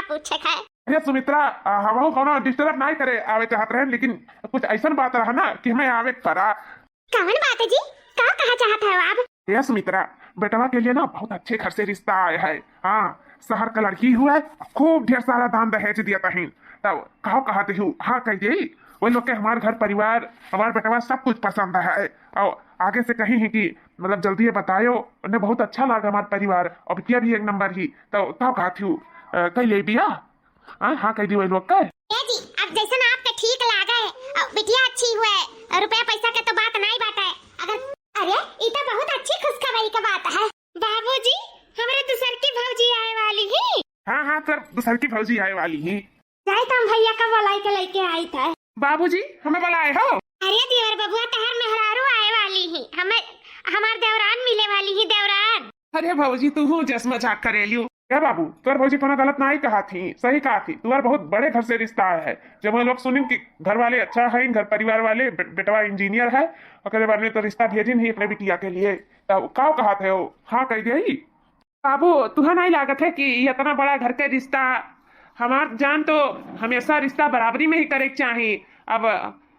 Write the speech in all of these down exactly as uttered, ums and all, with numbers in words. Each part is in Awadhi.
पूछे है। अरे सुमित्रा, आ, हमहू कौनो disturb नाहीं करे आवे चाहत रहे, लेकिन कुछ ऐसन बात रहा ना कि हमें आवे के पड़ा। कौन बात है जी? का कहा चाहत है आप? ए सुमित्रा, बेटवा के लिए ना बहुत अच्छे घर से रिश्ता आए है। हाँ, शहर का लड़की हुआ है, खूब ढेर सारा दान दहेज दिया तहीन। तब का कहत हूँ, हाँ कह दे। वही लोग के हमार घर परिवार, हमार बेटवा सब कुछ पसंद है। और आगे से कही है कि मतलब जल्दी ये बतायो, उन्हें बहुत अच्छा लगा हमार परिवार। और बिटिया भी एक नंबर ही। तो का कहत हूँ, अ, कह ले बिया? हाँ, हाँ कह दी वही लोग के। ए जी, अब जैसन आपके ठीक लागे, अ, बिटिया अच्छी हुए, अ, रुपया पैसा के तो बात नाहीं बाटे। अगर, अरे, ई तो बहुत अच्छी खुशखबरी का बात है। बाबूजी, हमरे दूसर की भौजी आए वाली ही। हाँ, हाँ, तोर दूसर की भौजी आए वाली ही। जाए तो हम भैया का बुलाई के लेके आई था। बाबूजी, हमें बुलाए हो? अरे देवर बबुआ, तहर मेहरारू आए वाली ही, हमें, हमार देवरान मिले वाली ही, देवरान। अरे भौजी, तू हूँ जस मजाक करे लियो। क्या बाबू, तोर भौजी कोनो गलत नाहीं कहा थी, सही कहा थी। तुम्हार बहुत बड़े घर से रिश्ता आया है। जब वो लोग सुनिन कि घर वाले अच्छा है, घर परिवार वाले, बे-, बेटवा इंजीनियर है, ओकरे बाद में तो रिश्ता भेजिन ही अपने बिटिया के लिए। तब का कहा थे वो, हाँ कह दे ही? बाबू, तुहे नाहीं लागत है कि ये इतना बड़ा घर के रिश्ता, हमार जान तो हमेशा रिश्ता बराबरी में ही करे के चाही। अब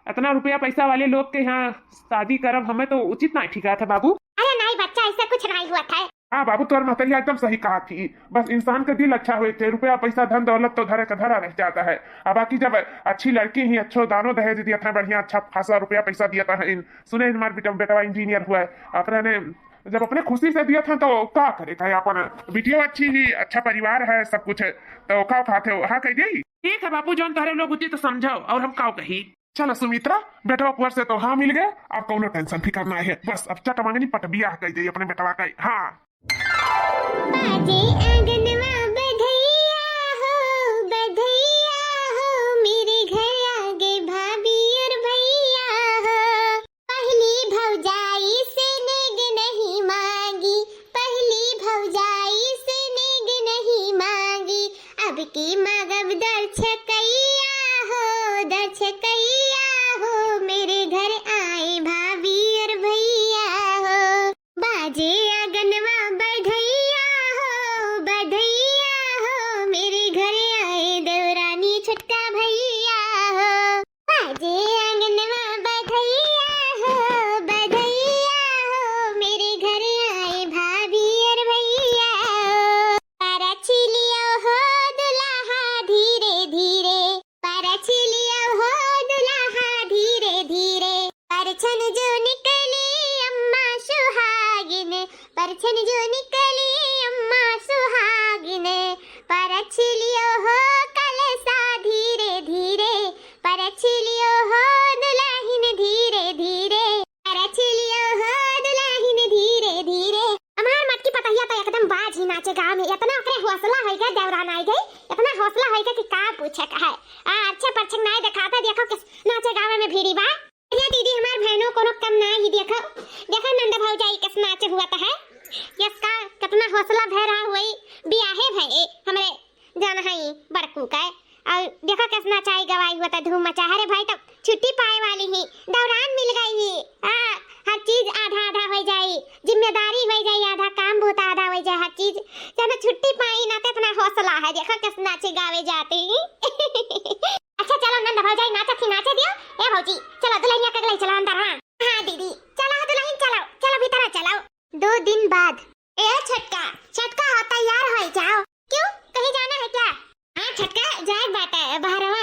इतना रुपया पैसा वाले लोग के यहाँ शादी करब, हमें तो उचित नाहीं ठिकात है बाबू। अरे नाहीं बच्चा, ऐसा कुछ नाहीं हुआ था। हाँ बाबू, तोर महतरिया एकदम सही कहा थी। बस इंसान के दिल अच्छा होए के, रुपया पैसा धन दौलत तो धरे का धरा रह जाता है। अब बाकी जब अच्छी लड़की ही अच्छो दानो दहेज दिया था, बढ़िया अच्छा खासा रुपया पैसा दिया था, इन सुने हमार बेटा, बेटवा इंजीनियर हुआ है, अपने ने जब अपने खुशी से दिया था तो का करे का, अपन बिटिया अच्छी ही, अच्छा परिवार है, सब कुछ है, तो का खाते हो, हाँ कह दे। ठीक है बापू, जौन तोहरे लोग उचित समझाओ, और हम का कही। चलो सुमित्रा, बेटवा कुंवर से तो हाँ मिल गए, अब कौनो tension फिकर ना है। बस अब चट मंगनी पट बियाह कह दे अपने बेटवा का। हाँ। बाजे आंगनवा बधैया हो, बधैया हो, मेरे घर आ गए भाभी और भैया हो। पहली भौजाई से नेग नहीं मांगी, पहली भौजाई से नेग नहीं मांगी, अब की मांगब दक्षकैया हो, दक्षकैया हो, मेरे घर आए भाभी और भैया हो। बाजे आंगनवा बधैया हो, बधैया हो, मेरे घर आए देवरानी छोटका भैया हो। बाजे आंगनवा बधैया हो, बधैया हो, मेरे घर आए भाभी और भैया हो। परछ लियो हो दुल्हा धीरे धीरे, परछ लियो हो दुल्हा धीरे धीरे, परछन जो निकली अम्मा सुहागिन, परछन जो निकली अम्मा सुहागिन, परछ लियो हो कलसा धीरे धीरे, परछ लियो हो दुल्हिन धीरे धीरे, परछ लियो हो दुल्हिन धीरे धीरे। हमार मटकी पतहिया तो एकदम बाज ही नाचे गाँव में, इतना ओकरे हौसला होई गए, देवरान आई गई, इतना हौसला होई गए कि का पूछे का है। आ, अच्छे परछक नाई दिखाता, देखो किस नाचे गाँव में भीड़ी बा। अरे दीदी, हमार बहनों कोनो कम ना ही, देखो, देखो नंद भौजाई किस नाचे हुआ तो है, यस का कितना हौसला भरा हुई, बियाहे भए हमरे जान है बड़कू का। और देखो कैसे नचाई गवाई हुआ था, धूम मचा। अरे भाई, तब छुट्टी पाए वाली ही, दौरान मिल गई ही। हाँ, हर चीज आधा आधा हो जाई, जिम्मेदारी हो जाई आधा, काम बहुत आधा हो जाए, हर चीज। जब छुट्टी पाई ना, तो इतना हौसला है, देखो कैसे नाचे गावे जाते ही। अच्छा चलो नंद भौजाई नाचत ही नाचे दियो। ए भौजी, चलो दुल्हनिया के गले चलो अंदर। हाँ, हाँ दीदी, चलो दुल्हन चलो, चलो भीतर चलो। दो दिन बाद। ए छोटका, छोटका हो, तैयार हो जाओ। क्यों, कहीं जाना है क्या? हाँ छोटका, जाए बाटे बहरवा।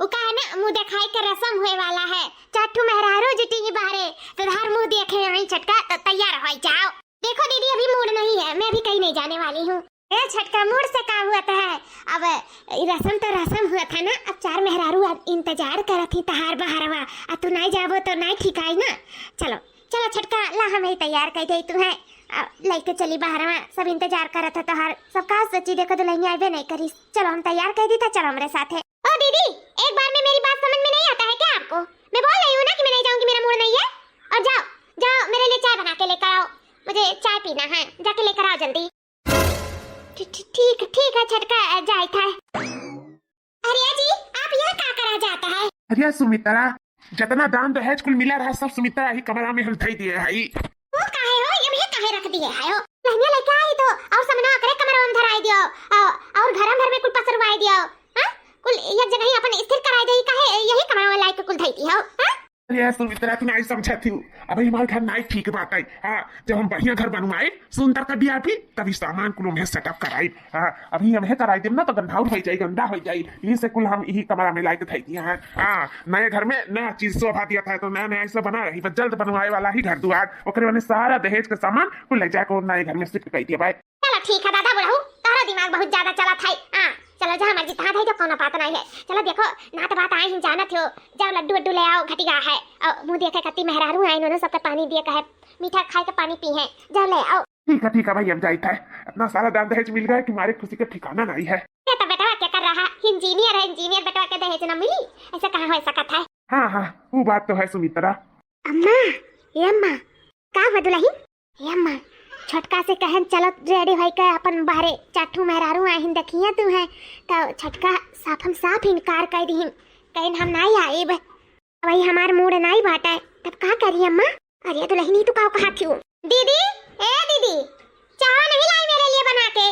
उ का है ना, मुंह दिखाई के रसम होए वाला है। चार ठो मेहरारू जुटी ही बाहरे, तो धार मुंह देखे आई छोटका, तो तैयार हो जाओ। देखो दीदी, अभी मूड नहीं है, मैं अभी कहीं नहीं जाने वाली हूँ। ए छोटका, मूड से का हुआ था है? अब ई रसम तो रसम हुआ था ना, अब चार मेहरारू अब इंतजार करत ही तहार बहरवा, आ तू नहीं जाबो तो नहीं ठीक आई ना। चलो, चलो छोटका, ला हम ही तैयार कर दे तुम्हें, आ, लेके चली बहरवा, सब इंतजार करत है तोहार, सब का सोची, देखो दुल्हनिया आइबे नहीं करी। चलो हम तैयार कर दी था, चलो हमरे साथ है। ओ दीदी, एक बार में मेरी बात समझ में नहीं आता है क्या आपको? मैं बोल रही हूँ ना कि मैं नहीं जाऊंगी, मेरा मूड नहीं है। और जाओ, जाओ मेरे लिए चाय बना के लेकर आओ, मुझे चाय पीना है, जाके लेकर आओ जल्दी। ठी-, ठी-, ठीक, ठीक है छोटका, जाए था। अरे जी, आप यहाँ का करा जाता है? अरे सुमित्रा, जितना दान दहेज कुल मिला रहा, सब सुमित्रा ही कमरा में हम धई दिए है। वो काहे हो, ये भी काहे रख दिए है हो? दुलहिनिया लइके आई तो और समनवा ओकरे कमरवा में धराई दियो, और, और घरम भर में कुल पसरवाई दियो। हाँ? कुल एक जगह ही अपन स्थिर कराई दे, काहे यही कमरवा में लाइके कुल धई दियो, हाँ? अरे सुमित्रा, तू नाहीं समझत हिउ। अबही हमार घर नाहीं ठीक बाटइ। हाँ, जब हम बढ़िया घर बनवाइब, सुंदर क दिया भी, तभी सामान कुल उम्हे setup कराइब। हाँ, अबही उम्हे कराई देब ना तो गंधाउर होइ जाई, गंदा होइ जाई। यही से कुल हम यही कमरा में लाइके धई दिया है। हाँ, नए घर में नया चीज शोभा दिया था, तो नया नया ऐसा बना रही, बस जल्द बनवाए वाला ही घर दुआर, ओकरे वाले सारा दहेज के सामान कुल ले जाके नए घर में shift कर दिया भाई। चलो ठीक है दादा बुढ़ऊ, तोहरा दिमाग बहुत ज्यादा चलत है। हाँ, चलो जहाँ मर्जी तहाँ धई दो, कौनो बात नहीं है। चलो देखो, नात बात आए ही जानत हो, जाओ लड्डू वड्डू ले आओ, घटिया है। और मुँह देखे कत्ती मेहरारू आइन, उन्होंने सबके पानी दिए कहे, मीठा खाए के पानी पी है, जाओ ले आओ। ठीक है, ठीक है भाई, हम जाइत है। इतना सारा दान दहेज मिल गया कि मारे खुशी का ठिकाना नहीं है। ये तो बेटवा क्या कर रहा, engineer है, engineer बेटवा के दहेज ना मिली, ऐसा कहाँ हो सकत है? हाँ, हाँ, वो बात तो है सुमित्रा। अम्मा, ए अम्मा, का हुआ दुलहिन? ए अम्मा, छोटका से कहन चलो ready होई के अपन बहरे चार ठू मेहरारू आहिन देखिया तू है, तो छोटका साफम साफ इनकार कर दिहिन, कहिन हम नाहीं आइब, वही हमार mood नाहीं बाटे, तब का करी अम्मा? अरे दुलहिनी तू का कहा थी? दीदी, ए दीदी, चाय नहीं लाई मेरे लिए बना के?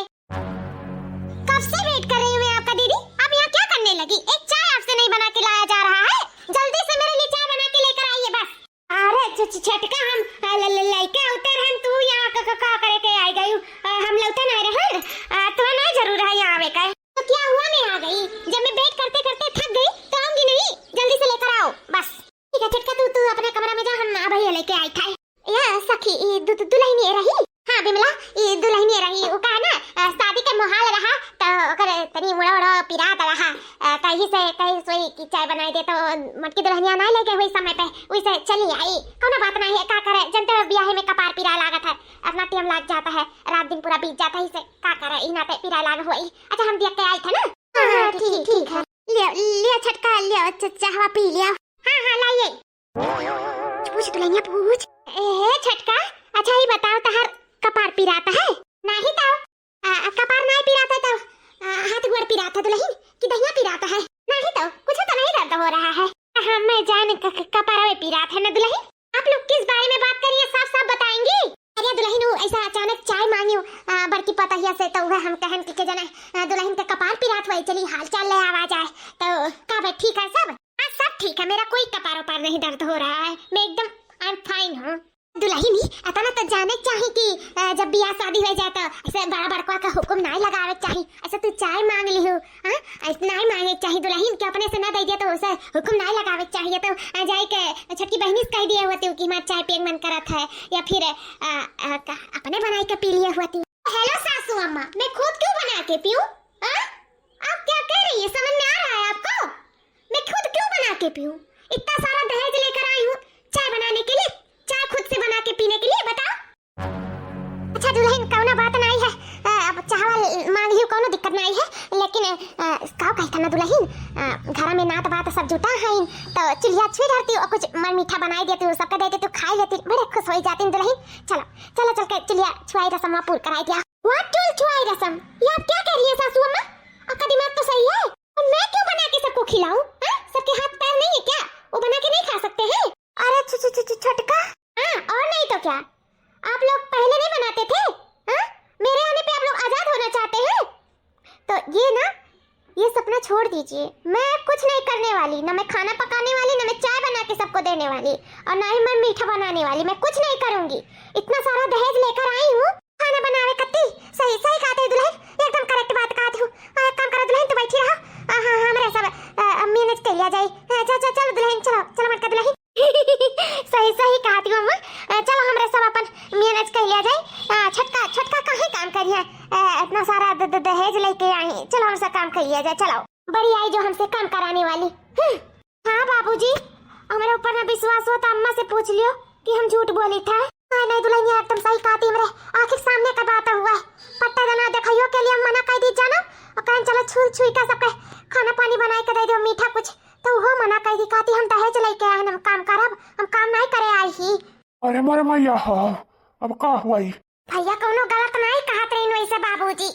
कब से wait कर रही हूँ मैं आपका दीदी, आप यहाँ क्या करने लगी? एक चाय आपसे नहीं बना के लाया जा रहा है, जल्दी से मेरे लिए चाय बना के लेकर आइए बस। अरे छ-, छ-, छटका हम, आ, ल-, ल-, लइके उतर हन, तू यहाँ क-, क-, का करे के आई गई? आ, हम लौटे नहीं रहे, आ, तुम्हें नहीं जरूर है यहाँ आवे का। तो क्या हुआ, मैं आ गई, जब मैं wait करते करते थक गई तो आऊंगी नहीं, जल्दी से लेकर आओ बस। ठीक है छोटका, तू, तू अपने कमरा में जा, हम अबही लेके आई था। या सखी, ई दु-, दु-, दुलहिनिया रही? हाँ बिमला, ई दुलहिनिया रही। उ का है ना, अ, शादी के माहौल रहा, तो ओकर तनी मुड़ा उड़ा पिरात रहा, अ, तो यही से कही सोई कि चाय बनाई दे, तो मोटकी दुलहिनिया ना लेके हुई समय पे, वैसे चली आई। कौनो बात नहीं है, का करे, जनते हो बियाहे में कपार पिरा लागत है, अपना time लाग जाता है, रात दिन पूरा बीत जाता है, इसे का करे, ई नाते पिरा लाग हुई। अच्छा हम देख के आई था ना। हाँ, हाँ, ठीक, ठीक है। लियो, लियो छटका, लियो, च-, चाहवा पी लियो। हाँ, हाँ, लाइए। पूछ दुलहिनिया, पूछ। ए, छटका, अच्छा, ई बताओ, तहार कपार पिरात है? नाहीं तो। आ, आ, कपार नाहीं पिरात है तो, आ, हाथ गोड़ पिरात है दुलहिन, कि दहिया पिरात है? नाहीं तो, कुछ तो नहीं दर्द हो रहा है। हाँ, मैं जान क-, क-, कपारवे पिरात है ना दुलहिन। आप लोग किस बारे में बात कर रही हैं, साफ साफ बताएंगी? अरे दुलहिन, वो ऐसा अचानक चाय मांगी, आ, बड़की पतहिया से, तो वह हम कहन कि के जने, आ, दुलहिन के कपार पिरात हुआ, चली हाल चाल ले आवा जाए। तो का बे, ठीक है सब? हाँ, सब ठीक है, मेरा कोई कपार उपार नहीं दर्द हो रहा है, मैं एकदम, I am fine हूँ। दुलहिन ही अतना तो जाने चाही कि, अ, जब बियाह शादी हो जाए तो ऐसे बड़ा बड़का का हुक्म नाहीं लगावे चाही। ऐसे तू चाय मांग लिहू, हाँ? ऐसे नाहीं मांगे चाही दुलहिन के, अपने से ना दे दिया तो उसे हुक्म नाहीं लगावे चाहिए। तो, अ, जाए के छोटकी बहिनी से कह दिए होते कि हमार चाय पिए के मन करत है, या फिर, अ, अ, का, अपने बनाए के पी लिए होती। Hello सासू अम्मा, मैं खुद क्यों बना के पीऊँ? हाँ? आप क्या कह रही है, समझ में आ रहा है आपको? मैं खुद क्यों बना के पीऊँ? इतना सारा दहेज लेकर आई हूँ चाय बनाने के लिए, चाय खुद से बना के पीने के लिए, बताओ। अच्छा दुलहिन, कौनो बात नाहीं है, अ, अब चाहवा मांग लियो, कौनो दिक्कत नाहीं है, लेकिन, अ, का कहता ना दुलहिन, अ, घर में नात बात सब जुटा है, तो चुलिया छुई रहती और कुछ मर मीठा बनाई देती, सबके दे देती, खाई लेती, बड़े खुश हो जाती दुलहिन। चलो, चलो चल के चुलिया छुआई रसम पूर कराई दिया। What, चुल छुआई रसम? ये आप क्या कह रही है सासू अम्मा? आपका दिमाग तो सही है। और मैं क्यों बना के सबको खिलाऊं? हाँ? सबके हाथ पैर नहीं है क्या? वो बना के नहीं खा सकते हैं? अरे छु-, छु-, छु-, छु-, छोटका। हाँ, और नहीं तो क्या? आप लोग पहले नहीं बनाते थे? हाँ? मेरे आने पे आप लोग आजाद होना चाहते हैं? तो ये ना, ये सपना छोड़ दीजिए। मैं कुछ नहीं करने वाली, ना मैं खाना पकाने वाली, ना मैं चाय बना के सबको देने वाली, और ना ही मैं मीठा बनाने वाली। मैं कुछ नहीं करूंगी। इतना सारा दहेज लेकर आई हूँ, खाना बनावे कत्ती। सही, सही कहत है दुलहिन, एकदम correct बात कहत हूँ। आ, एक काम करो दुलहिन, तू बैठी रहो। आ, हाँ, हाँ, हमरे सब, आ, manage कर लिया जाए। हाँ, चल, चल, चल दुलहिन, चलो, चलो मटका दुलहिन। सही, सही कहत हूँ अम्मा। आ, चलो हमरे सब अपन manage कर लिया जाए। आ, छोटका, छोटका काहे काम करिए? आ, इतना सारा द-, द-, दहेज लेके आई, चलो हमसे काम कर लिया जाए, चलो। बड़ी आई जो हमसे काम कराने वाली। हम्म। हाँ बाबूजी, हमरे ऊपर ना विश्वास हो तो अम्मा से पूछ लियो कि हम झूठ बोली था। हाँ, नहीं दुलहिनिया एकदम सही कहती, हमरे आँखिक सामने का बात हुआ है। पट्टा दाना देखाइयो के लिए हम मना कर दी जानो, और कहन चलो छुल छुई का सबके खाना पानी बनाए के दे दो, मीठा कुछ, तो वो मना कर दी, कहती हम दहेज लेके आए हैं, हम काम करब, हम काम नहीं करे आई ही। अरे मोरे मैया हो, अब का हुआ ई? भैया कौनो गलत नहीं कहत रही वैसे बाबूजी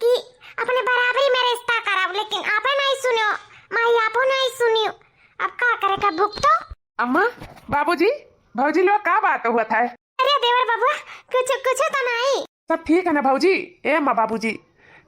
कि अपने बराबरी में रिश्ता करब, लेकिन आपे नहीं सुनो, माई आपो नहीं सुनियो, अब का करे का भुगतो। अम्मा, बाबूजी, भौजी लोग का बात हुआ था? अरे देवर बबुआ, कुछ, कुछ तो नहीं। सब ठीक है ना भौजी? ए अम्मा बाबूजी,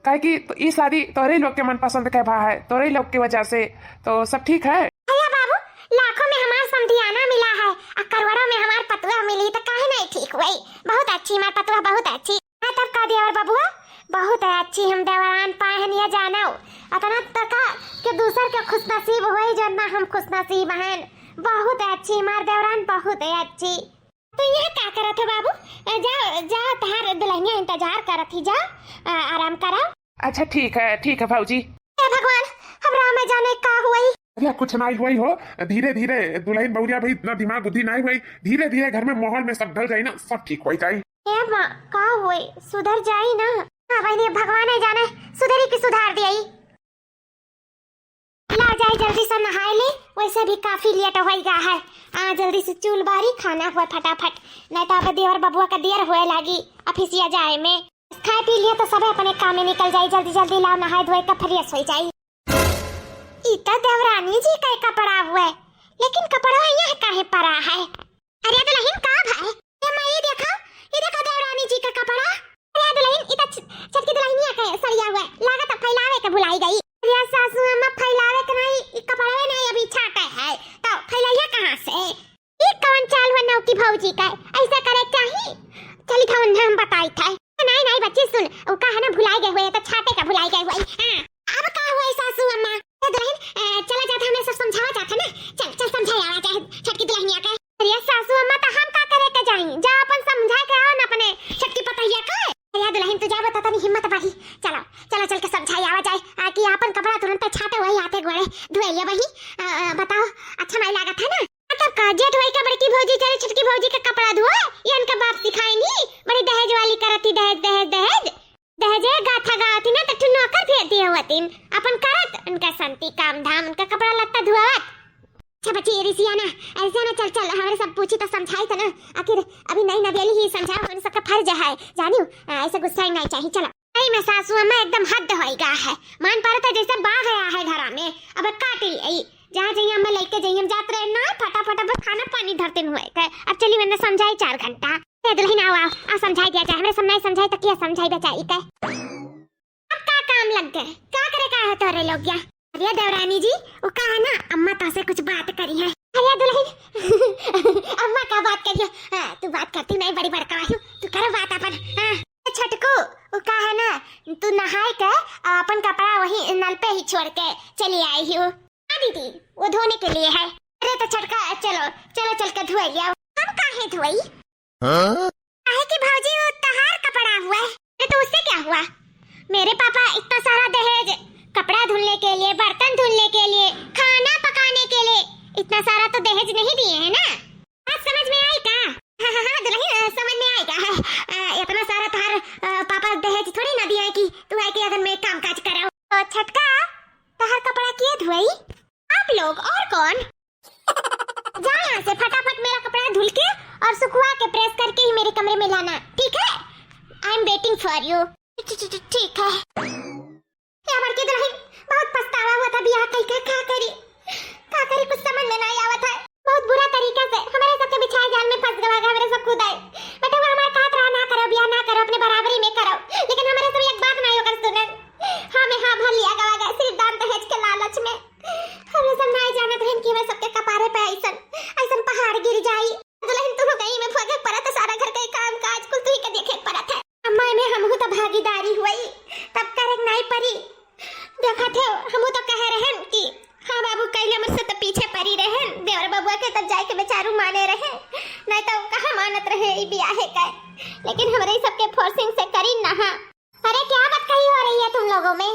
काहे कि तो ई शादी तोहरे लोग के मनपसंद के भा है, तोहरे लोग के वजह से तो सब ठीक है। भैया बाबू, लाखों में हमार समधियाना मिला है, आ करोड़ों में हमार पतुआ मिली, तो काहे नहीं ठीक हुई? बहुत अच्छी हमार पतुआ, बहुत अच्छी। हाँ, तब का देवर बबुआ, बहुत अच्छी हम देवरान पाए हन, या जानो, अतना तका के दूसर के खुशनसीब होई, जो ना हम खुशनसीब हन। बहुत अच्छी हमार देवरान, बहुत अच्छी। तू यहाँ का करत हो बाबू? ए, जाओ, जाओ, तहार दुल्हनिया इंतजार करत ही, जाओ, आ, आराम करो। अच्छा, ठीक है, ठीक है भौजी। हे भगवान, हमरा में जाने का हुई। अरे, कुछ नाई हुई हो, धीरे धीरे दुल्हन बहुरिया भाई, इतना दिमाग बुद्धि नाई हुई, धीरे धीरे घर में माहौल में सब ढल जाई ना, सब ठीक हो जाई। हे माँ, का हुई, सुधर जाई ना। हाँ बहनी, भगवान ही जाने, सुधरी की सुधार दियाई। ला जाए, जल्दी से नहाए ले, वैसे भी काफी लेट होई गा है। आ, जल्दी से चूल बारी, खाना हुए फटाफट, नहीं तो अब देवर बबुआ का देर होए लागी ऑफिसिया जाए में। खाए पी लिया तो सब अपने काम में निकल जाई। जल्दी जल्दी लाओ, नहाए धोए का फ्रेश हो जाई। ई तो देवरानी जी का कपड़ा हुए, लेकिन कपड़ा यहाँ काहे पड़ा है? अरे दुल्हन, का भाई? ए माई, ई देखा, ई देखा देवरानी जी का कपड़ा। अरे दुल्हन, ई तो छ-, छोटकी दुल्हनिया के सड़िया हुए, लागत फैलावे के भुलाई गई। अरे सासू अम्मा, फैलावे के नहीं, ई कपड़वे नहीं अभी छाटे है, तो फैलाइया कहाँ से? ई कौन चाल हुआ नौकी भौजी का? ऐसा करे चाही? चली था उन्हें हम बताई था। नहीं, नहीं बच्ची सुन, वो का है ना भुलाई गए हुए, तो छाटे का भुलाई गए हुए। हाँ, अब का हुआ सासू अम्मा? ए दुल्हन, ए, चला जाता, हमें सब समझावा जाता ना। चल, चल समझाया आवा जाए छोटकी दुल्हनिया का। अरे सासू अम्मा, तो हम का करे के जाई? जा अपन समझा के आओ ना अपने छोटकी पतहिया का। अरे दुल्हन, तू जा बता, तनी हिम्मत बढ़ी। चलो, चलो चल के समझाई आवा जाए, आ, कि आपन कपड़ा तुरंत छाटे वही हाथे गोड़े धोए लिया वही। आ, आ, बताओ, अच्छा नहीं लागत है ना? तब का जेठ भाई का बड़की भौजी चले छोटकी भौजी का कपड़ा धोए, ये इनका बाप सिखाए नहीं, बड़ी दहेज वाली करती, दहेज, दहेज, दहेज। दहेजे गाथा गावती ना, तो ठुन्नो कर फेर दिए हुआ तीन, अपन करत उनका संती काम धाम, उनका कपड़ा लत्ता धोवत। अच्छा बच्ची, रिसिया ना, ऐसे ना, चल, चल, हमरे सब पूछी तो समझाई तो ना। आखिर अभी नई नवेली ही, समझाओ, हम सबका फर्ज है, जानियो, आ, ऐसे गुस्सा ही नहीं चाहिए। चलो। नहीं, मैं सासू अम्मा एकदम हद होई गा है। मान पड़ता जैसे बाघ आया है घरा में। अब काटी आई, जहाँ जाइए अम्मा लेके जाइए, हम जात रहे ना, फटाफट अब खाना पानी धरते हुए के। अब चली मैंने समझाई चार घंटा। ए दुल्हन, आओ, आओ, आओ, समझाई दिया जाए। हमरे सब नहीं समझाई तो क्या समझाई बेचारी के? अब का काम लग गए? का करे का है तोरे लोग या? अरे देवरानी जी, वो का है ना, अम्मा तो से कुछ बात करी है। अरे दुल्हन, अम्मा का बात करी है? हाँ, तू बात करती नहीं, बड़ी बड़का हूँ, तू करो बात अपन। हाँ, ए छोटकू, वो का है ना, तू नहाए के अपन कपड़ा वही नल पे ही छोड़ के चली आई हूँ। हाँ दीदी, वो धोने के लिए है। अरे तो छोटका, चलो, चलो चल के धोए लिया। हम काहे धोई? हाँ? काहे कि भौजी, वो तहार कपड़ा हुआ है। अरे तो उससे क्या हुआ? मेरे पापा इतना सारा दहेज, कपड़ा धुलने के लिए, बर्तन धुलने के लिए, खाना पकाने के लिए, इतना सारा तो दहेज नहीं दिए हैं ना? बात समझ में आई का? हाँ, हाँ, हाँ, दुल्हन, अ, समझ में आई का है? अ, इतना सारा तहार, अ, पापा दहेज थोड़ी ना दिए हैं कि तू आके अदन में काम काज कराओ। तो छटका, तहार कपड़ा के धुआई? आप लोग और कौन? जा यहाँ से, फटाफट मेरा कपड़ा धुल के और सुखवा के प्रेस करके ही मेरे कमरे में लाना, ठीक है? I am waiting for you। ठी-, ठी-, ठी-, ठीक है। या बड़की दुल्हन, बहुत पछतावा हुआ था बियाह कई के, का करी, का करी, कुछ समझ में नहीं आवत है। बहुत बुरा तरीका से हमारे सबके बिछाए जाल में फंस गवा गए, हमारे सब खुद आए। बेटा वो हमारे कहत रहा ना करो, बियाह ना करो, अपने बराबरी में करो, लेकिन हमारे सब एक बात नहीं होकर सुनन। हाँ में हाँ भर लिया गवा गए, सिर्फ दान दहेज के लालच में। हमें सब नहीं जानत रहन कि हमारे सबके कपारे पे ऐसन, ऐसन पहाड़ गिर जाई। दुल्हन तू गई में भोगे परत, सारा घर के काम काज कुल तू ही के देखे परत है। अम्मा में हमहू तो भागीदारी हुई, तब करे के नहीं परी। देखा थे, हमहू तो कहे रहन कि हाँ बाबू, कैले हमर से तो पीछे परी रहन, देवर बबुआ के तब जाए के बेचारू माने रहे, नहीं तो कहाँ मानत रहे ई बियाहे के। लेकिन हमरे सबके फोर्सिंग से करी ना। अरे क्या बात कही हो रही है तुम लोगों में?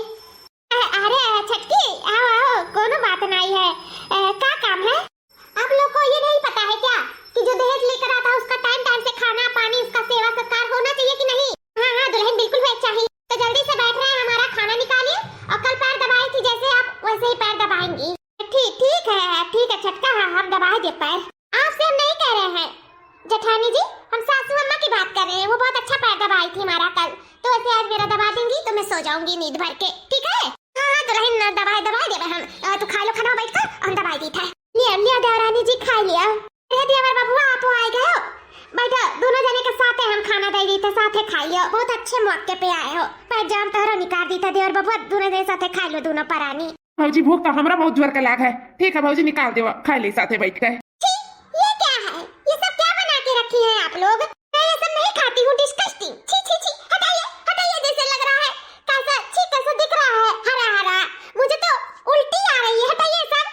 अ-, अरे छटकी, आओ आओ, कोनो बात नहीं है। अ, का काम है? आप लोग को ये नहीं पता है क्या कि जो दहेज लेकर आता है उसका टाइम टाइम से खाना पानी, उसका सेवा सत्कार होना चाहिए कि नहीं? हाँ हाँ दुल्हन, बिल्कुल हुए चाहिए। तो जल्दी से बैठ रहे हैं, हमारा खाना निकालिए और कल पैर दबाई थी जैसे आप वैसे ही पैर दबाएंगी। ठीक, ठीक है, ठीक है छटका, हाँ हम दबाए दे पैर। आपसे हम नहीं कह रहे हैं जेठानी जी, हम सासू अम्मा की बात कर रहे हैं, वो बहुत अच्छा पैर दबाई थी हमारा कल, तो ऐसे आज मेरा दबा देंगी तो मैं सो जाऊंगी नींद भर के, ठीक है? हाँ हाँ दुल्हन, ना दबाए, दबाए देवे हम। अ, तू खा लो खाना बैठ कर, हम दबाए दी थे। लिया लिया देवरानी जी, खा लिया। अरे देवर बबुआ, आप आ गए हो, बैठो, दोनों जने के साथ हम खाना दे दी थे, साथ खा लियो, बहुत अच्छे मौके पे आए हो, पैजाम तोहरो निकाल दी था देवर बबुआ, दोनों जने साथे खाइ लो दोनों परानी। भौजी, भूख तो हमरा बहुत जोर के लाग है। ठीक है भौजी, निकाल देवा, खाइ ले साथे बैठ के। छी, ये क्या है? ये सब क्या बना के रखी हैं आप लोग? मैं ये सब नहीं खाती हूँ, disgusting। छी, छी, छी, हटाइए, हटाइए, जैसे लग रहा है, कैसा, छी, कैसा दिख रहा है, हरा, हरा। मुझे तो उल्टी आ रही है, हटाइए सब।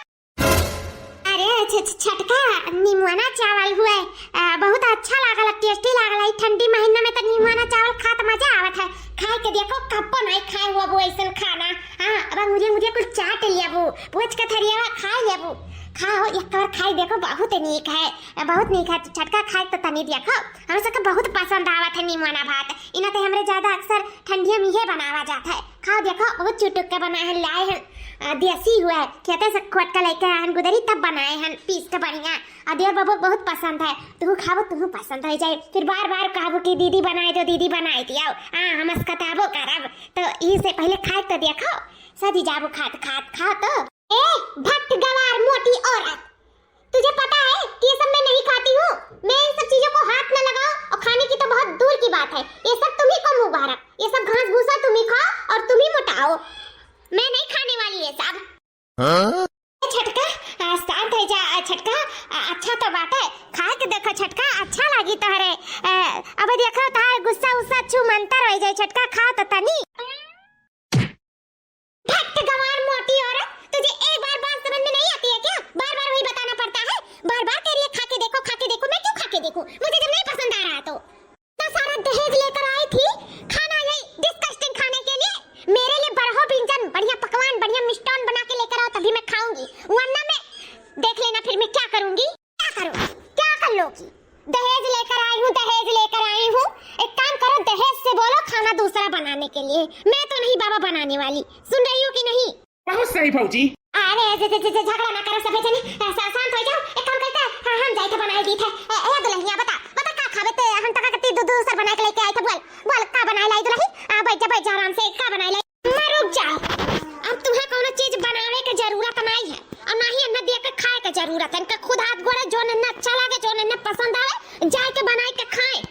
अरे छ-, छ-, छटका, निमोना चावल हुए, आ, बहुत अच्छा लागल, tasty लागल। ई ठंडी महीना में तो निमोना चावल खात मजा आवत है। खाइ के देखो, कब्बो नहीं खाए हुआ वो ऐसन खाना। हाँ, अब मुझे, मुझे कुछ चाट लिया वो, पोंछ के थरिया खाइ लिया वो। खाओ, एक बार खाइ देखो, बहुत नीक है, बहुत नीक है। छटका खाइ तो तनी देखो, हम सबके बहुत पसंद आवत है निमोना भात। इना तो हमरे ज्यादा अक्सर ठंडिया में ये बनावा जात है। खाओ देखो, बहुत चुटुक के बनाए हैं, लाए हैं, आ, देसी हुआ है, खेते से खोट के लेके आए हैं गुदरी, तब बनाए हैं पीस के बढ़िया। आ देवर बबुआ बहुत पसंद है, तू खाबो, तू पसंद हो जाए। फिर बार बार कहबो कि दीदी बनाए दो, दीदी बनाए दियो। हाँ, हम अस्कताबो करब। तो ई से पहले खाए तो देखो, सदी जाबो खात खात। खाओ तो। ए, भक्त गवार मोटी औरत, तुझे पता है कि ये सब मैं नहीं खाती हूँ। मैं इन सब चीजों को हाथ न लगाओ और खाने की तो बहुत दूर की बात है। ये सब तुम ही को मुबारक, ये सब घास भूसा तुम ही खाओ और तुम ही मोटाओ। मैं नहीं खाने वाली ये सब। हाँ? छटका, आ, शांत हो जा, आ, छटका, आ, अच्छा तो बात है, खा के देखो छटका, अच्छा लागी तोहरे। ए, अब देखो तोहर गुस्सा उस्सा छू मंतर हो जाए छटका, खाओ तो तनी। भक्त गंवार मोटी औरत, तुझे एक बार बात समझ में नहीं आती है क्या? बार-बार वही बताना पड़ता है। बार-बार कह रही है, "खा के देखो, खा के देखो।" मैं क्यों खा के देखूं? मुझे जब नहीं पसंद आ रहा है तो। इतना सारा दहेज लेकर आई थी, खाना यही disgusting खाने के लिए। मेरे लिए बरहो व्यंजन, बढ़िया पकवान, बढ़िया मिष्ठान बना के लेकर आओ, तभी मैं खाऊंगी, वरना मैं देख लेना फिर मैं क्या करूंगी। क्या करूं? क्या कर लोगी? दहेज लेकर आई हूँ, दहेज लेकर आई हूँ। एक काम करो, दहेज से बोलो खाना दूसरा बनाने के लिए। मैं तो नहीं बाबा बनाने वाली, सुन रही हो कि नहीं? बहुत सही भौजी। अरे, जे, जे, जे, जे, झगड़ा ना करो सभे जने, अ, शा-, शांत हो जाओ। एक काम करते हैं, हाँ, हम जाए थे बनाए दी थे। ए, ए, दुल्हनिया, बता, बता का खावे ते? हम टका कत्ती दू-, दूसर बनाए के लेके आए थे, बोल, बोल, का बनाए लाई दुल्ही? आ, बैठ जा, बैठ जा आराम से, का बनाए लाई? अम्मा, रुक जाओ, अब तुम्हें कौनो चीज बनावे के जरूरत नहीं है, और ना ही इन्हें दिया के खाए के जरूरत है। इनका खुद हाथ गोड़े, जो इन्हें अच्छा लागे, जो इन्हें पसंद आवे, जाए के बनाए के खाए।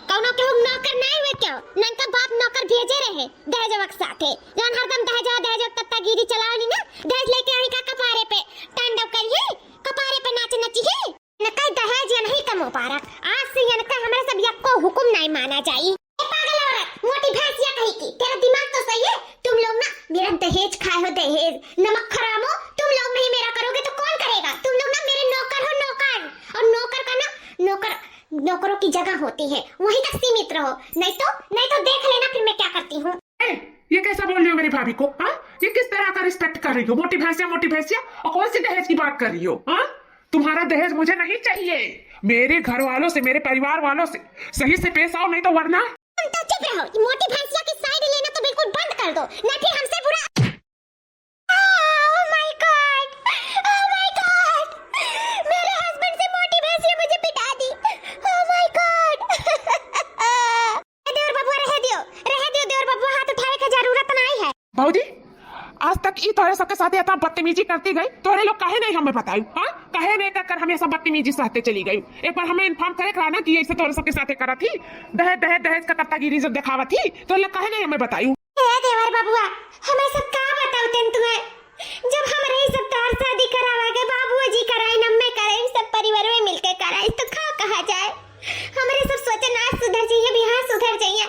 कौनो केहू नौकर नहीं हुए क्या? न इनका बाप नौकर भेजे रहे दहेजवा के साथे, जौन हरदम दहेजवा, दहेजवा के तत्तागिरी चलावली ना, दहेज लेके आई का कपारे पे तांडव करिए, कपारे पे नाच नचिए। न कई दहेज या नहीं का मुबारक, आज से इनका हमरे सब यक्को हुकुम नहीं माना जाई। ए पागल औरत, मोटी भैंसिया कहीं की, तेरा दिमाग तो सही है। तुम लोग ना मेरा दहेज खाए हो, दहेज, नमक हरामो। तुम लोग नहीं मेरा करोगे तो कौन करेगा? तुम लोग ना मेरे नौकर हो, नौकर। और नौकर का ना, नौकर, नौकरों की जगह होती है, वहीं तक सीमित रहो, नहीं तो, नहीं तो देख लेना फिर मैं क्या करती हूँ। ए, ये कैसा बोल रही हो मेरी भाभी को, हाँ? ये किस तरह का respect कर रही हो? मोटी भैंसिया, मोटी भैंसिया, और कौन सी दहेज की बात कर रही हो, हाँ? तुम्हारा दहेज मुझे नहीं चाहिए। मेरे घर वालों से, मेरे परिवार वालों से सही से पेश आओ, नहीं तो वरना। तुम तो चुप रहो, ये मोटी भैंसिया की side लेना तो बिल्कुल बंद कर दो, नहीं फिर हमसे बुरा। Oh my God! Oh my God! मेरे husband से मोटी भैंसिया मुझे पिटा दी। Oh my God! देवर बबुआ, रहे दियो, रहे दियो देवर बबुआ, हाथ उठावे के जरूरत नहीं है। भौजी, आज तक ई तोहरे सबके साथे इतना बदतमीजी करती गई, तोहरे लोग काहे नहीं हमें बतायू, हाँ? काहे नहीं कर, कर हमेशा बदतमीजी सहते चली गई? एक बार हमें inform करे के रहा ना कि ऐसे तोहरे सबके साथे करत ही, दहेज, दहेज, दहेज का तत्तागिरी जब देखावत ही, तो लोग काहे नहीं हमें बतायू? हे देवर बबुआ, हमें सब का बताऊ तेन तुम्हें? जब हमरे ही सब तोहर शादी करावा गए, बाबूजी कराइन, अम्मे कराइन, सब परिवार में मिलके कराइन, तो का कहा जाए? हमरे सब सोचे ना सुधर जाइए, बिहार सुधर जाइए।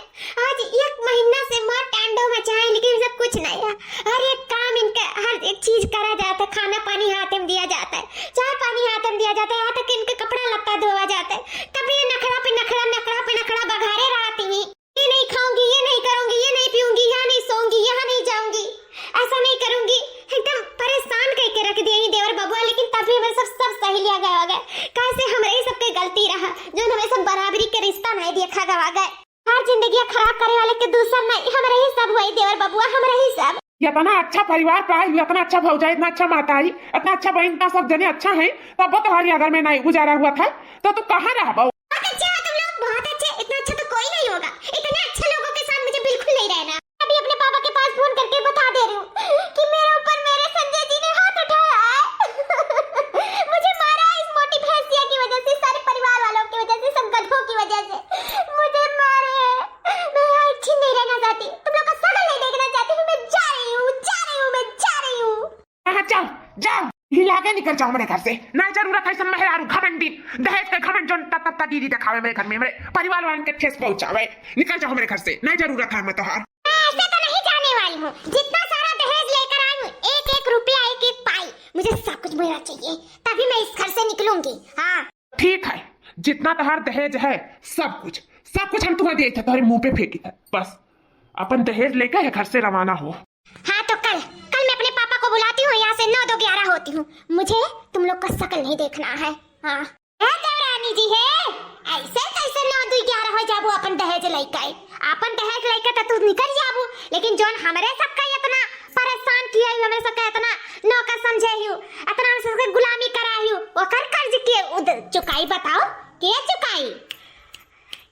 आज एक महीना से मार तांडव मचाए, लेकिन सब कुछ नहीं है। हर एक काम इनके, हर एक चीज करा जाता है, खाना पानी हाथ में दिया जाता है, चाय पानी हाथ में दिया जाता है, यहाँ तक इनके कपड़ा लत्ता धोवा जाता है। तब ये नखड़ा पे नखड़ा, नखड़ा पे नखड़ा बघारे रहती हैं। ये नहीं खाऊंगी, ये नहीं करूंगी, ये नहीं पीऊंगी, यहाँ नहीं सोऊंगी, यहाँ नहीं जाऊंगी, ऐसा नहीं करूंगी। एकदम परेशान करके रख दिया ये देवर बबुआ, लेकिन तब भी हमें सब, सब सही लिया गया हो गया। कैसे हमरे ही सबके गलती रहा, जो हमें सब बराबरी के रिश्ता नहीं देखा गवा गए। हर जिंदगी खराब करे वाले के दूसर नहीं, हमरे ही सब हुआ, देवर बबुआ, हमरे ही सब। इतना अच्छा परिवार पाई, इतना अच्छा भौजाई, इतना अच्छा माताई, इतना अच्छा बहन, इतना सब जने अच्छा है, तब तो हमारी अगर में नहीं गुजारा हुआ था, तो तू कहाँ रहा? बहुत अच्छे हो तुम लोग, बहुत अच्छे। इतना अच्छा तो कोई नहीं होगा। इतने अच्छे लोगों के साथ मुझे बिल्कुल नहीं रहना। अभी अपने पापा के पास फोन करके बता दे रही हूँ कि मेरे ऊपर मेरे संजय जी ने हाथ उठाया है। मुझे मारा है इस मोटी भैंसिया की वजह से, सारे परिवार वालों की वजह से, सब गधों की वजह से मुझे मारे हैं। मैं यहाँ अच्छी जाओ, जाओ, हिला के निकल जाओ मेरे घर से। नहीं जरूरत है ऐसन मेहरारू घमंडी, दहेज के घमंड जोन तत्ता दीदी देखावे मेरे घर में, मेरे परिवार वालन के ठेस पहुंचावे। निकल जाओ मेरे घर से, नहीं जरूरत है हमें तोहार। मैं ऐसे तो नहीं जाने वाली हूँ। जितना सारा दहेज लेकर आई हूँ, एक एक रुपया, एक एक पाई, मुझे सब कुछ मेरा चाहिए, तभी मैं इस घर से निकलूंगी। हाँ। ठीक है, जितना तोहार दहेज है, सब कुछ, सब कुछ हम तुम्हें दिए थे, तुम्हारे मुंह पे फेंकी थे। बस अपन दहेज लेके है घर से रवाना हो। हाँ, तो कल, कल मैं अपने पापा को बुलाती हूँ, यहाँ से नौ दो ग्यारह होती हूँ। मुझे तुम लोग का शकल नहीं देखना है। हाँ। ए देवरानी जी हे, ऐसे कैसे नौ दो ग्यारह हो जाबू अपन दहेज लइके? अपन दहेज लइके तो तू निकल जाबू, लेकिन जोन हमरे सबका इतना परेशान किया ही, हमरे सबका इतना नौकर समझे ही, इतना हमरे सबके गुलामी करा ही, ओकर कर्ज के उद-, चुकाई बताओ, के चुकाई?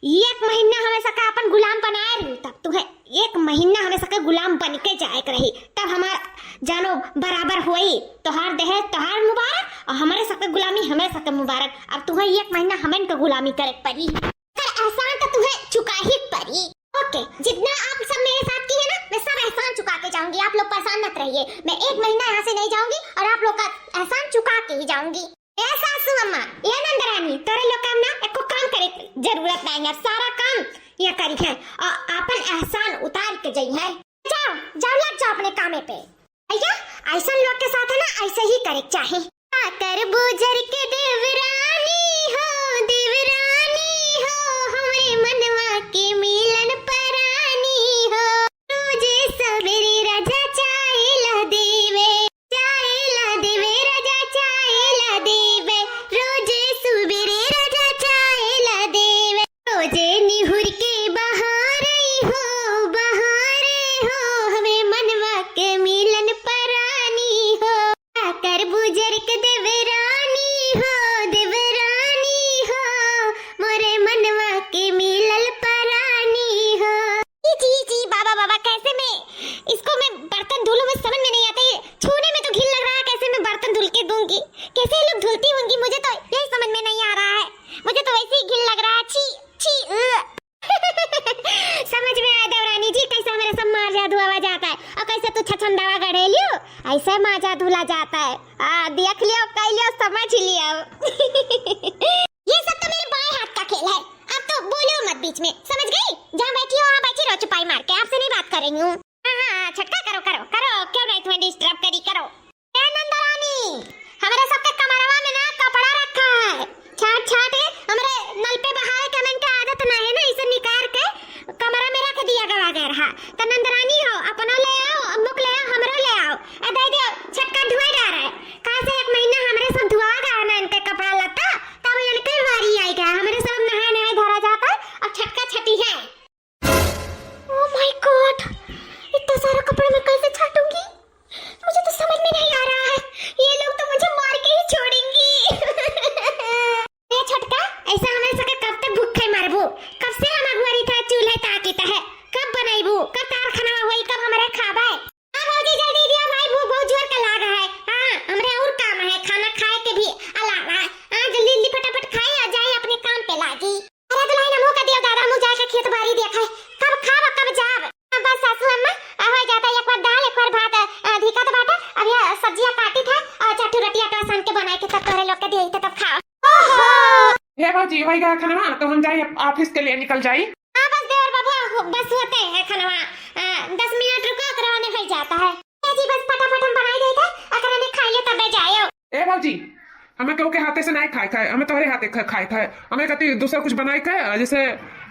एक महीना हमें सका अपन गुलाम बनाए रही, तब तुहे एक महीना हमें सका गुलाम बन के जाए के रही, तब हमार जानो बराबर होई। तोहार दहेज तोहार मुबारक और हमारे सका गुलामी हमारे सका मुबारक। अब तुहे एक महीना हमें के गुलामी करे के पड़ी, पर एहसान तो तुहे चुका ही पड़ी। ओके, जितना आप सब मेरे साथ किए ना, मैं सब एहसान चुका के जाऊंगी। आप लोग परेशान मत रहिए, मैं एक महीना यहाँ से नहीं जाऊंगी और आप लोग का एहसान चुका के ही जाऊंगी। ए सासू अम्मा, ए नंदरानी, तोरे लोग का ना एको काम करे के जरूरत नहीं है, सारा काम ये करी है और अपन एहसान उतार के जई है। जाओ, जाओ, लग जाओ अपने कामे पे। भैया, ऐसन लोग के साथ है ना, ऐसे ही करे के चाही। का करबू जर के देवरानी हो, देवरानी हो, हमरे मनवा के मिलन परानी हो। रोजे सबेरे राजा चाय ला देवे, चाय ला देवे राजा, चाय ला देवे। रोजे सुबेरे राजा चाय ला देवे। रोजे निहुर के बहारे हो, बहारे हो, हमरे मनवा के मिलन परानी हो। का करबू जर के देवरानी हो, देवरानी हो, मोरे मनवा के मिलल परानी हो। जी, जी, जी, बाबा, बाबा, कैसे मैं इसको, मैं बर्तन धुलूं, मुझे समझ में नहीं आता। ये छूने में तो घिन लग रहा है, कैसे मैं बर्तन धुल के दूंगी? कैसे ये लोग धुलती होंगी? मुझे तो यही समझ में नहीं आ रहा है, मुझे तो वैसे ही घिन लग रहा है। छी, छी, उ। समझ में आया देवरानी जी, कैसे हमरे सब माजा धुआवा जाता है और कैसे तू छछंदावा गढ़ेलियो, ऐसे माजा धुला जाता है। आ, देख लियो, कह लियो, समझ लियो। ये सब तो मेरे बाएं हाथ का खेल है, अब तो बोलो मत बीच में, समझ गई? जहाँ बैठी हो वहाँ बैठी रहो चुपाई मार के, आपसे नहीं बात कर रही हूँ। हाँ, हाँ, छटका करो, करो, करो, क्यों नहीं तुम्हें डिस्टर्ब करी, करो। ए नंदरानी, हमरे सबके कमरवा में ना कपड़ा रखा है, छाट छाट हमरे नल पे बहावे के हमन के आदत ना है ना, इसे निकाल के कमरा में रख दिया गवा गया रहा। तो नंदरानी हो, अपनो ले आओ, अम्मू के ले आओ, हमरो ले आओ। ए दे दियो, छटका धुए डारा है। कहाँ से एक महीना हमरे सब धुआ गया है ना इनके कपड़ा लत्ता, तब इनके बारी आई गया। हमरे सब नहाए नहाए धरा जाता है, अब छटका छटी है। Oh my God, इतना सारा कपड़ा मैं कैसे छाटूंगी? मुझे तो समझ में नहीं आ रहा है, ये लोग तो मुझे मार के ही छोड़ेंगी। ए छोटका, ऐसा हमरे सके कब तक भूखे मरबू? कब से हम अगुआरी था चूल्हे ताकी तहे, कब बनैबू, कब तार खाना होई, कब हमरे खाबे? हाँ भौजी, जल्दी दिया भाई, भूख बहुत जोर के लाग है। हाँ, हमरे और काम है, खाना खाए के भी अलावा। हाँ, जल्दी जल्दी फटाफट खाई और जाई अपने काम पे लागी। अरे दुल्हन, हमहू का दियो दादा, हमहू जाए के खेत बारी देखे, कब खाब कब जाब। हाँ, बस सासू अम्मा, आ, हो जाता, एक बार दाल, एक बार भात, आ, धिकत बाटे, अब यह सब्जियां काटी था और चार ठो रोटियां तो सान के बनाए के तब तोहरे लोग के दिए थे, तब खाओ। ओहो। हे भौजी, होई गया खानवा, तो हम जाई, ऑफिस के लिए निकल जाई। हाँ, बस देवर बाबू, बस होते हैं खानवा, आ, दस मिनट रुको, ओकरे बाद में हो जाता है। ए जी, बस फटाफट हम बनाई देते, ओकरे में खाई ले, तबे जाए। ए भौजी, हमें केहू के हाथे से नाहीं खाए खाए, हमें तोहरे हाथे खा-, खाए खाए। हमें कति दूसरा कुछ बनाए खाए, जैसे,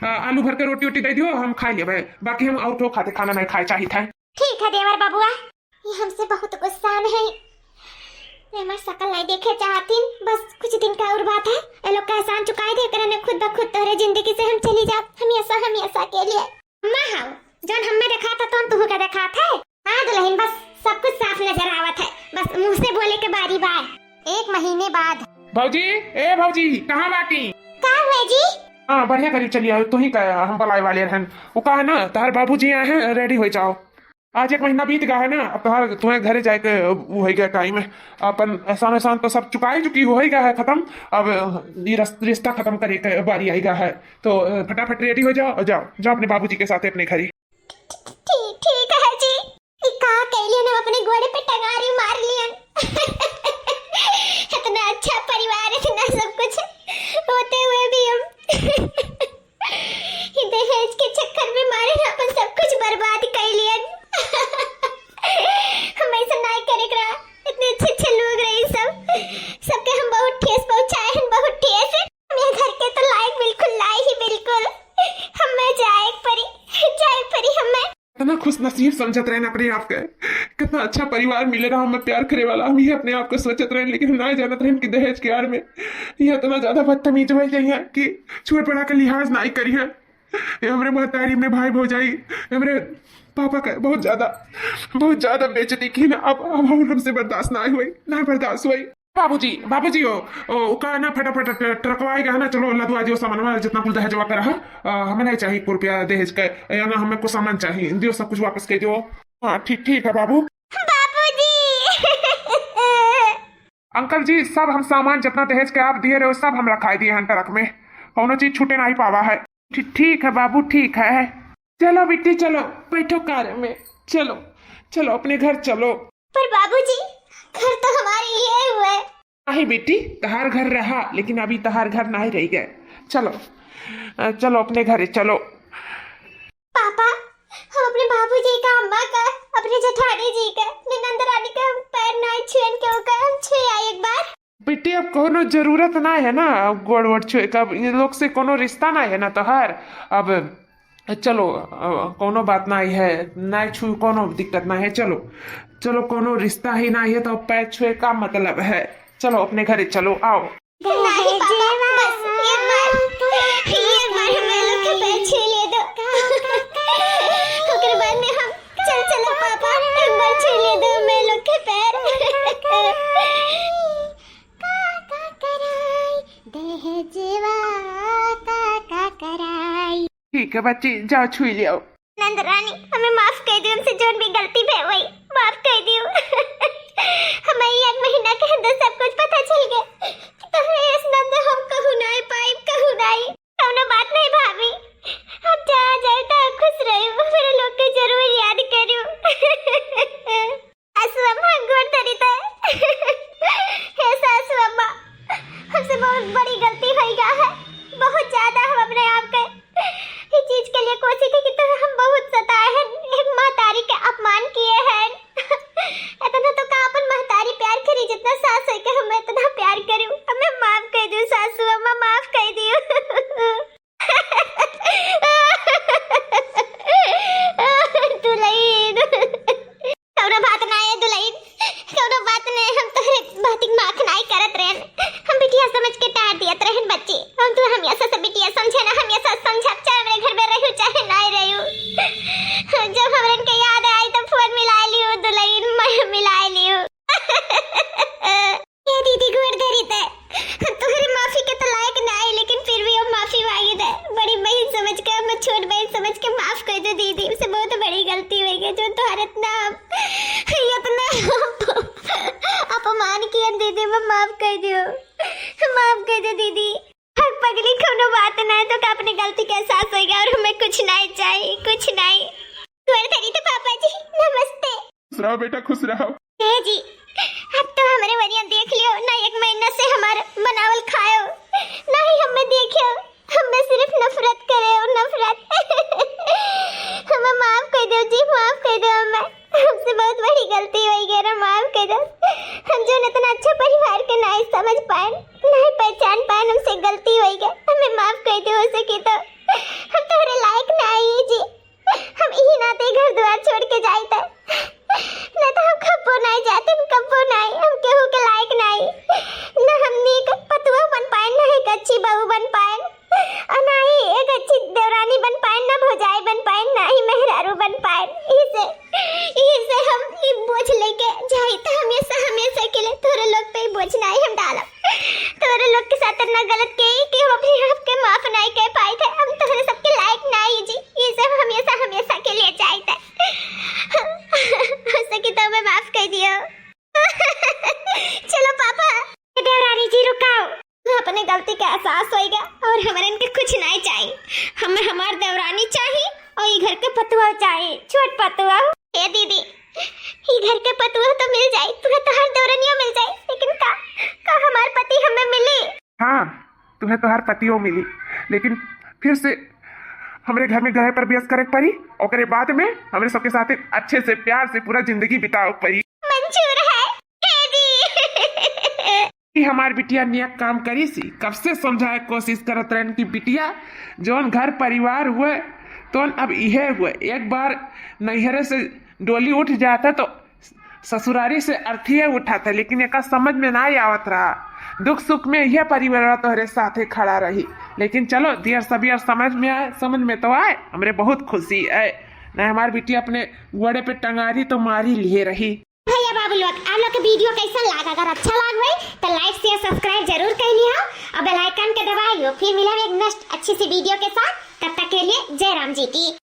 आ, आलू भर के रोटी वोटी दे दियो, हम खा लेबे, बाकी हम और केहू खाते खाना नाहीं खाए चाहित है। ठीक है देवर बबुआ, ये हमसे बहुत गुस्सान है, ये हमार शकल नाहीं देखे चाहतीन। बस कुछ दिन का और बात है, ये लोग का एहसान चुकाई दे, एकरे ने खुद ब खुद तोहरे जिंदगी से हम चली जाब, हमेशा, हमेशा के लिए। अम्मा हाउ, जौन हमें देखात है, तौन तुहू के देखात है। हाँ दुल्हन, बस सब कुछ साफ नजर आवत है, बस मुंह से बोले के बारी बा। एक महीने बाद। भौजी, ए भौजी, कहाँ बाटी? का हुआ जी? हाँ, बढ़िया करी, चली आओ, तू ही का हम बुलाए वाले रहन। वो का है ना, तोहर बाबूजी आए हैं, रेडी हो जाओ। आज एक महीना बीत गया है ना, अब तोहर, तुम्हें घरे जाए के वो हो गया टाइम है। अपन एहसान वहसान तो सब चुकाई चुकी, हो ही गया है खत्म। अब ये रस-, रिश्ता खत्म करे के बारी आई गया है, तो फटाफट रेडी हो जाओ और जाओ, जाओ अपने बाबूजी के साथ अपने घर ही। ठीक, ठीक है जी। ई का कैलियन, हम अपने गोड़े पे टंगारी मार लियन। नसीब समझत रहेन अपने आप के, कितना अच्छा परिवार मिले रहा हमें प्यार करे वाला। हम ये अपने आप के सोचत रहेन, लेकिन हम ना जानत रहेन कि दहेज के आड़ में ये इतना ज्यादा बदतमीज हो जाइए कि छोट बड़ा का लिहाज ना करिए। ये हमरे महतारी, हमरे भाई भौजाई, हमरे पापा का बहुत ज्यादा, बहुत ज्यादा बेइज्जती की ना। अब अब हम हमसे बर्दाश्त ना हुई, ना बर्दाश्त हुई। बाबूजी, बाबूजी, ओ, ओ, ओका ना फटाफट ट-, ट्रकवा आएगा ना, चलो लदवा दियो सामानवा, जितना कुल दहेजवा का रहा। अ, हमें नहीं चाहिए कुल रुपया दहेज का, या ना हमें कुछ सामान चाहिए, दियो सब कुछ वापस कर दियो। हाँ, ठीक, ठीक है बाबू। बाबूजी। अंकल जी, सब हम सामान जितना दहेज के आप दिए रहे, सब हम रखाई दिए हैं ट्रक में, कौनो चीज छूटे नहीं पावा है। ठी-, ठीक है बाबू, ठीक है। चलो बिट्टी, चलो, बैठो कार में, चलो, चलो अपने घर चलो। पर बाबूजी, घर तो हमारे ये हुए। नहीं बेटी, तहार घर रहा, लेकिन अभी तहार घर नहीं रह गए। चलो, अ, चलो अपने घरे चलो। पापा, हम अपने बाबूजी का, अम्मा का, अपने जेठानी जी का, अपने नंद रानी का हम पैर ना छुएन, क्यों का हम छुए आए एक बार। बेटी, अब कोनो जरूरत ना है ना, अब गोड़ वोड़ छुए का, अब इन लोग से कोनो रिश्ता ना है ना तोहार। अब चलो, अ, कोनो बात ना है, ना छू, कोनो दिक्कत ना है। चलो, चलो, कोनो रिश्ता ही ना है तो पैर छुए का मतलब है? चलो अपने घरे चलो, आओ। नहीं पापा, बस एक बार, एक बार हमें लोग के पैर छू ले दो। ओकरे बाद में हम चल चलो पापा, एक बार छू ले दो हमें लोग के पैर। का का कराई दहेजवा, का का कराई। ठीक है बच्ची, जाओ छुई ले आओ। नंद रानी, हमें माफ कर दियो, हमसे जोन भी गलती भे वही माफ कर दियो। हमें एक महीना के अंदर सब कुछ पता चल गया कि तोहरे इस नंद हम कहू नाई पाई, कहू नाई। कौनो बात नहीं भाभी, अब जहाँ जाए तो खुश रही, मेरे लोग के जरूर याद करू। सासू अम्मा, गोड़ धरी तय। हे सासू अम्मा, हमसे बहुत बड़ी गलती हो गया है, बहुत ज्यादा हम अपने आप के इस चीज के लिए कोसी थी कि तो हम बहुत सताए हैं, एक महतारी के अपमान किए हैं। इतना तो का अपन महतारी प्यार करी जितना सास होके हमें इतना प्यार करी। हमें माफ कर दियो सासू अम्मा, माफ कर दियो। दुलहिन, कौनो बात ना है दुलहिन, कौनो बात नहीं, हम तोहरे बात के माफ नाई करत रहन, हम बिटिया समझ के टार दियत रहन बच्ची, हम तो हमेशा से बिटिया समझे ना, हमेशा समझब, चाहे हमरे घर में रहू चाहे नाई रहू। जब हमरन के याद आई तो फोन मिला लियो दुलहिन, मैं मिला लियो। ए दीदी, गोड़ धरी तय, हम तोहरे माफी के तो लायक ना आई, लेकिन फिर भी हम माफी मांगी तय। बड़ी बहन समझ के, हम छोट बहन समझ के माफ कर दो दीदी, हमसे बहुत बड़ी गलती हो गई जो तोहरे इतना, इतना अपमान किया दीदी, मैं माफ कर दियो, माफ कर दो दीदी। हक पगली, कौनो बात ना है, तो का अपने गलती के एहसास होएगा और हमें कुछ नहीं चाहिए, कुछ नहीं। गोड़ धरी तो पापा जी, नमस्ते। खुश रहो बेटा, खुश रहो। ए जी, अब तो हमरे वरिया देख लियो, ना एक महीना से हमार बनावल खायो, ना ही हमें देखियो, हमें सिर्फ नफरत करे और नफरत। हमें माफ कर दो जी, माफ कर दो हमें, हमसे बहुत बड़ी गलती हो गई ना, माफ कर दो। हम जो इतना अच्छा परिवार के नहीं समझ पाए, नहीं पहचान पाए, हमसे गलती हो गई, हमें माफ कर दो, हो सके तो। हम तोहरे लायक ना आई जी। हम इही नाते घर द्वार छोड़ के जाइत है, ना तो हम कब्बो नाई जाते, हम कब्बो नाई, हम केहू के लायक नाई, ना हम नीक पतोह बन पाए, ना एक अच्छी बहू बन पाए, और ना ही एक अच्छी देवरानी बन पाए, ना भौजाई बन पाए, ना ही मेहरारू बन पाए। इसे, इसे हम ई बोझ लेके जाइत है हमेशा, हमेशा के लिए तोरे लोग पे ही बोझ नाई हम डालब। तोरे लोग के साथ इतना गलत के कि हम अपने आप के माफ नाई कर पाइत है, हम तोरे सबके लायक नाई जी। ये सब हमेशा, हमेशा के लिए जाइत है। हो सके तो हमें माफ कर दियो। चलो पापा। ए देवरानी जी रुकाओ। अपने गलती का एहसास होइगा और हमरन के कुछ नहीं चाहिए। हमें हमार देवरानी चाहिए और ये घर के पतोह चाहिए, छोट पतोह। ए दीदी, ये घर के पतोह तो मिल जाए, तुम्हें तो हर देवरनिया मिल जाए, लेकिन का, का हमार पति हमें मिली? हाँ, तुम्हें तो हर पतियो मिली, लेकिन फिर से हमरे घर में गृह प्रवेश करे के पड़ी, ओकरे बाद में हमरे सबके साथ अच्छे से प्यार से पूरा जिंदगी बितावे के पड़ी। मंजूर है, हे जी। ई हमार बिटिया नेक काम करी सी, कब से समझाए कोशिश करत रहन कि बिटिया, जौन घर परिवार हुए, तो अब इहे हुए, एक बार नैहरे से डोली उठ जाता तो ससुरारी से अर्थी है उठाता, लेकिन एका समझ में ना आवत रहा। दुख सुख में यह परिवार तोहरे साथे खड़ा रही, लेकिन चलो देर सबियर समझ में आए, समझ में तो आए, हमरे बहुत खुशी है। ना हमार बिटिया अपने गोड़े पे टंगारी तो मारी लिए रही। भैया बाबू लोग, आप लोग के वीडियो कैसन लाग? अगर अच्छा लाग होई तो लाइक शेयर सब्सक्राइब जरूर कहनी हो और बेल आइकन के दबाई हो। फिर मिलब एक नेक्स्ट अच्छी सी वीडियो के साथ, तब तक के लिए जय राम जी की।